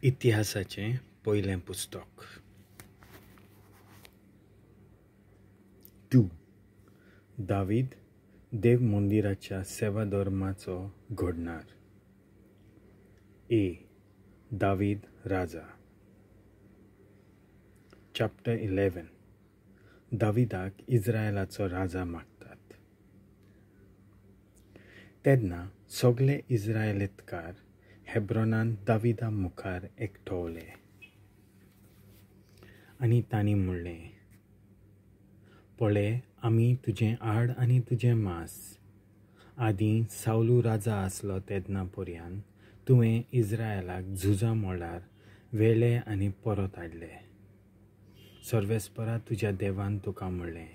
इतिहासाचें पयलें पुस्तक. 2. दावीद देव मंदिराच्या सेवाधर्माचो घडणार. ए. दावीद राजा. चॅप्टर 11. दावीदाक इस्रायलाचो राजा मागतात. तेन्ना सगळे इस्रायलीतकार हेब्रोनान दाविदा मुखार एकठवले आनी तांणी म्हणलें, पळय, आमी तुजें आड आनी तुजें मांस. आदीं सावलू राजा आसलो तेन्ना पर्यान तुवें इस्रायलाक झुजा मळार व्हेले आनी परत हाडले. सर्वेस्परा तुज्या देवान तुका म्हणलें,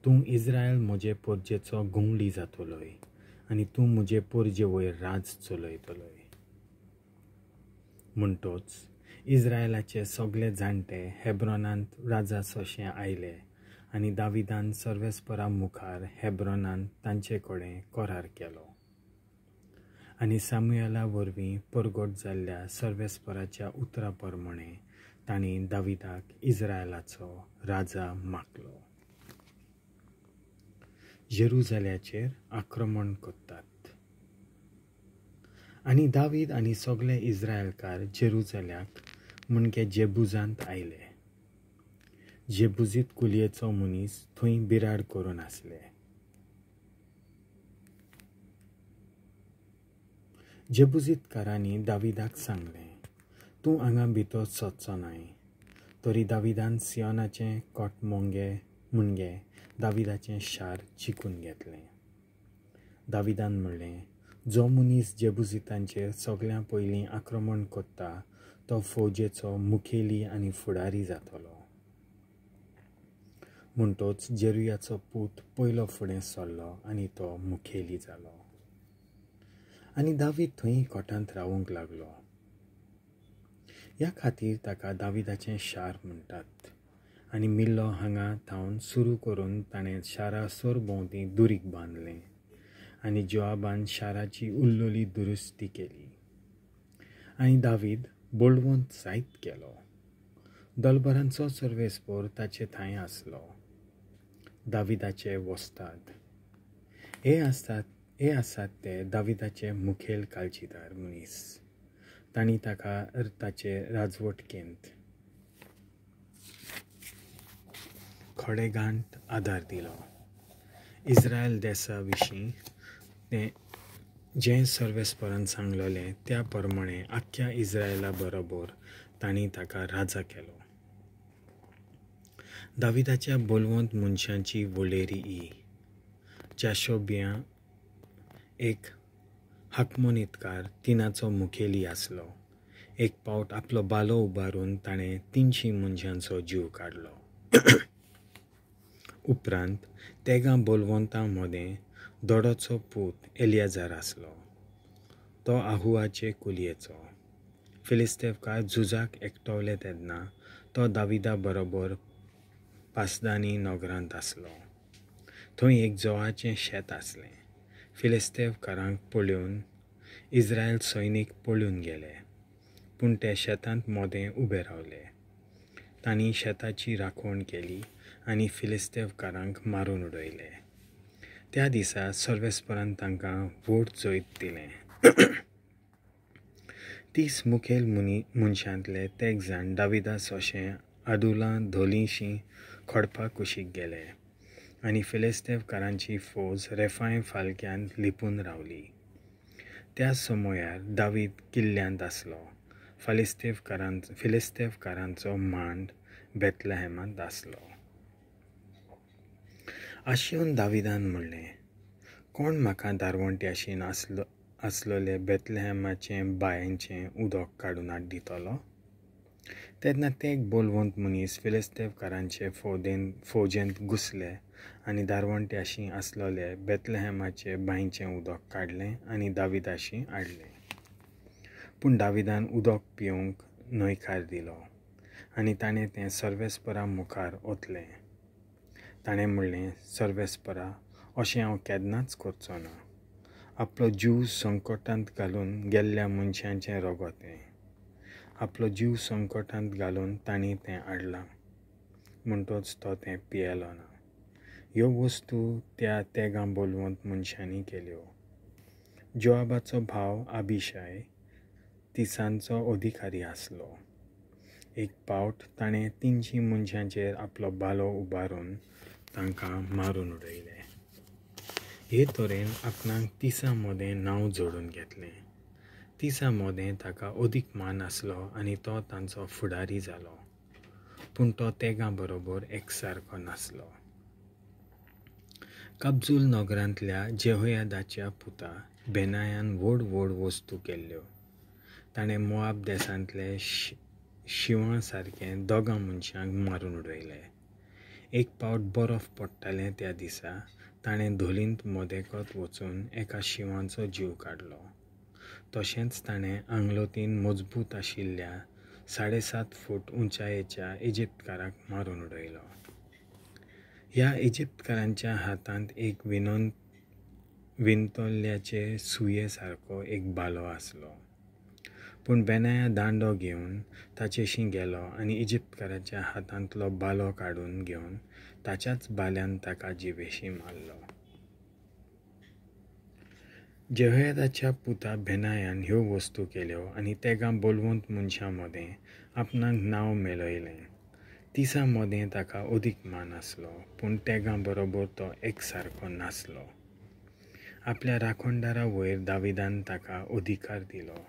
तूं इस्रायल म्हजे पोरजेचो घुंवडी जातलोय आनी तूं म्हजे पोरजे वयर राज चलयतलोय. म्हणटोच इस्रायलाचे सगळे जाणटे हेब्रोनांत राजा सोशे आयले आनी दाविदान सर्वेस्परा मुखार हेब्रोनांत तांचे कडेन करार केलो आनी सामुएला वरवीं परगट जाल्ल्या सर्वेस्पराच्या उतरा प्रमाणें तांणी दाविदाक इस्रायलाचो राजा मागलो. जेरुजाल्याचेर आक्रमण करतात. आनी दावीद आनी सगळे इस्रायलकार जेरुजाल्याक म्हणजे जेबुजांत आयले. जेबुजीत कुलयेचो मनीस थंय बिराड करून आसले. जेबुजीतकारांनी दाविदाक सांगलें, तूं हांगा भितर सरचो नाय. तरी दाविदान सियोनाचें कोटमोंगे म्हणजे दाविदाचें शार जिखून घेतलें. दाविदान म्हणलें, जो मनीस जेबुजीतांचेर सगळ्यां पयलीं आक्रमण करता तो फौजेचो मुखेली आनी फुडारी जातलो. म्हणटोच जेरुयाचो पूत पयलो फुडें सरलो आनी तो मुखेली जालो. आनी दावीद थंय कोटांत रावूंक लागलो. ह्या खातीर ताका दाविदाचें शार म्हणटात. आनी मिल्लो हांगा थावन सुरू करून ताणें शारा सरभोंवती दुरीग बांदलें आनी जोआबान शाराची उल्लोली दुरुस्ती केली. आनी दावीद बळवंत जायत गेलो. दलबरांचो सर्वेस्पोर ताचे थंय आसलो. दाविदाचे वस्ताद हे आसात ते दाविदाचे मुखेल काळजीदार मनीस. तांणी ताका ताचे राजवटकेंत खडेगांठ आदार दिलो. इस्रायल देसा विशीं तें जें सर्वेस्परान सांगलेलें त्या प्रमाणें आख्ख्या इस्रायला बरोबर तांणी ताका राजा केलो. दाविदाच्या बलवंत मनशांची वळेरी ही. जाशोबिया एक हाकमोनीतकार तिनाचो मुखेली आसलो. एक पावट आपलो बालो उबारून ताणें 300 मनशांचो जीव काडलो. उपरांत तेगां बलवंतां मदें दोडोचो पूत एलियाजार आसलो. तो आहुआचे कुलयेचो. फिलिस्तेवकार झुजाक एकटवले तेन्ना तो दाविदा बरोबर पासदानी नगरांत आसलो. थंय एक जोवाचें शेत आसलें. फिलिस्तेवकारांक पळोवन इस्रायल सैनीक पळून गेले, पूण ते शेतांत मदें उबे रावले. तांणी शेताची राखण केली आनी फिलिस्तेवकारांक मारून उडयले. त्या दिसा सर्वेस्परान तांकां व्हड जैत दिलें. 30 मुखेल मनशांतले तेग जाण दाविदा सोशें आदुलां धोलींशी खडपा कुशीक गेले आनी फिलिस्तेवकारांची फौज रेफाय फालक्यांत लिपून रावली. त्या समयार दावीद किल्ल्यांत आसलो. फिलिस्तेवकारांचो मांड बेतलहेमांत आसलो. आशिवन दाविदान म्हणलें, कोण म्हाका दारवंट्याशीन आसलोले बेतलहेमाचें बांयचें उदक काडून हाड दितलो? तेन्ना ते एक बलवंत मनीस फिलिस्तेवकारांचे फौजेंत घुसले आनी दारवंट्याशी आसलोले बेतलहेमाचे बांयचें उदक काडलें आनी दाविदाशी हाडलें. पूण दाविदान उदक पिवंक न्हयकार दिलो आनी ताणें तें सर्वेस्परा मुखार ओतलें. ताणें म्हणलें, सर्वेस्परा, अशें हांव केन्नाच करचो ना. आपलो जीव संकटांत घालून गेल्ल्या मनशांचें रगत हें. आपलो जीव संकटांत घालून तांणी तें हाडलां, म्हणटच तो तें पियेलो ना. ह्यो वस्तू त्या तेगां बलवंत मनशांनी केल्यो. जोआबाचो भाव आबिशाय तिसांचो अधिकारी आसलो. एक पावट ताणें 300 मनशांचेर आपलो बालो उबारून तांकां मारून उडयले. हे तरेन आपणाक 30 मदें नांव जोडून घेतलें. 30 मदें ताका अदीक मान आसलो आनी तो तांचो फुडारी जालो. पूण तो तेगां बरोबर एकसारको नासलो. काबजूल नगरांतल्या जेहोयादाच्या पुता बेनायान व्हड व्हड वस्तू केल्ल्यो. ताणें मोआब देशांतले शिंवा सारके 2 मनशांक मारून उडयले. एक पावट बरफ पडटालें त्या दिसा ताणें धोलींत मदेकत वचून एका शिंवाचो जीव काडलो. तशेंच ताणें आंगलोतीन मजबूत आशिल्ल्या 7.5 फूट उंचायेच्या इजिप्तकाराक मारून उडयलो. ह्या इजिप्तकारांच्या हातांत एक विंतोल्ल्याचे सुये सारको एक बालो आसलो. पूण बेनाया दांडो घेवन ताचेशी गेलो आनी इजिप्तकाराच्या हातांतलो बालो काडून घेवन ताच्याच बाल्यान ताका जिवेशी मारलो. जेहोयादाच्या पुता बेनायान ह्यो वस्तू केल्यो आनी तेगां बलवंत मनशां मदें आपणाक नांव मेळयलें. 30 मदें ताका अदीक मान आसलो, पूण तेगां बरोबर तो एकसारको नासलो. आपल्या राखणदारा वयर दाविदान ताका अधिकार दिलो.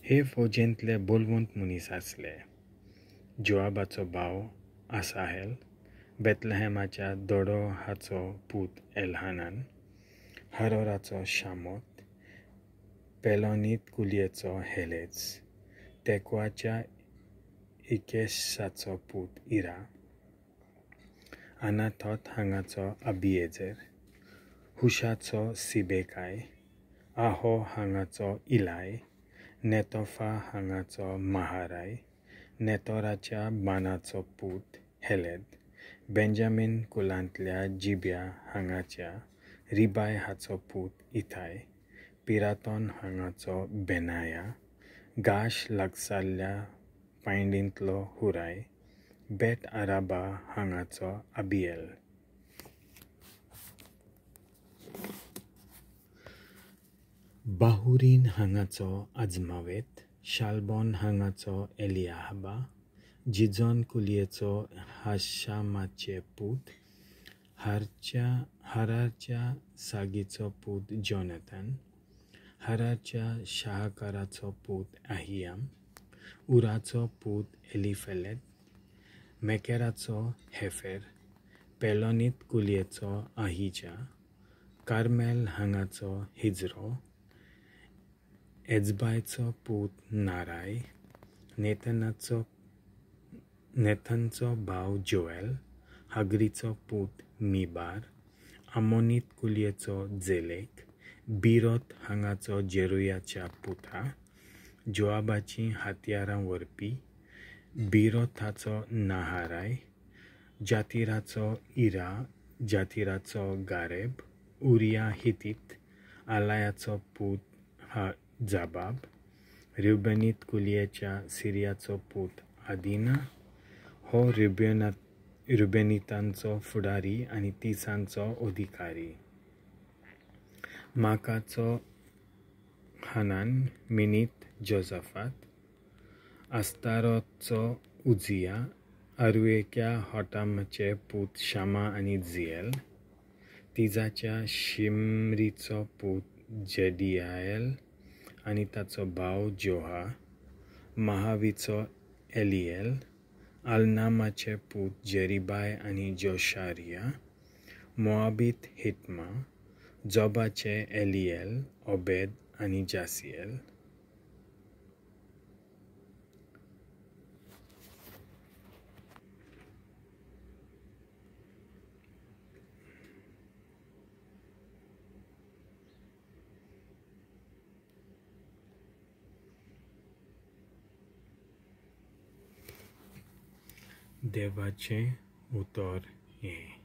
हे फौजेंतले बलवंत मनीस आसले जोआबाचो भाव आसाहेल, बेतलहेमाच्या दोडोहाचो पूत एल्हानान, हारोराचो शामोत, पेलोनीत कुलयेचो हेलेज, तेकवाच्या इकेशाचो पूत इरा, अनाथोत हांगाचो अबिएझर, हुशाचो सिबेकाय, आहो हांगाचो इलाय, नेतोफा हांगाचो महाराय, नेतोराच्या बानाचो पूत हेलेद, बेंजामीन कुलांतल्या जिब्या हांगाच्या रिबाय हाचो पूत इथाय, पिरातोन हांगाचो बेनाया, गाश लागसारल्या पायंडींतलो हुराय, बेट आराबा हांगाचो अबिएल. बाहुरीन हांगाचो आजमावेत, शालबॉन हांगाचो एलियाहबा, जिजॉन कुलयेचो हाशामाचे पूत, हाराच्या सागीचो पूत जोनाथन, हाराच्या शाहकाराचो पूत आहियाम, उराचो पूत एलिफेलेत, मेकेराचो हेफेर, पेलोनीत कुलयेचो आहिजा, कार्मेल हांगाचो हिजरो, एजबायचो पूत नाराय, नेथनचो भाव जोएल, हागरीचो पूत मिबार, आमोनीत कुलयेचो जेलेक, बिरोत हांगाचो जेरुयाच्या पुता, जोआबाचीं हत्यारां व्हरपी, बिरोथाचो नाहाराय, जातिराचो इरा, जातिराचो गारेब, उरिया हितीत, आलायाचो पूत जाबाब, रिबेनीत कुलयेच्या सिरियाचो पूत आदिना, हो रुबेनितांचो फुडारी आनी तिसांचो अधिकारी. माकाचो हानान, मिनीत जोजाफात, अस्तारोचो उजिया, अरुएक्या होटामाचे पूत शामा आनी जिएल, तिजाच्या शिमरीचो पूत जेडियाएल आनी ताचो भाव जोहा, महावीचो एलिएल, आलनामाचे पूत जेरीबाय आनी जोशारिया, मोआबीत हितमा, जोबाचे एलिएल, ओबेद आनी जासिएल. देवाचें उतर हें.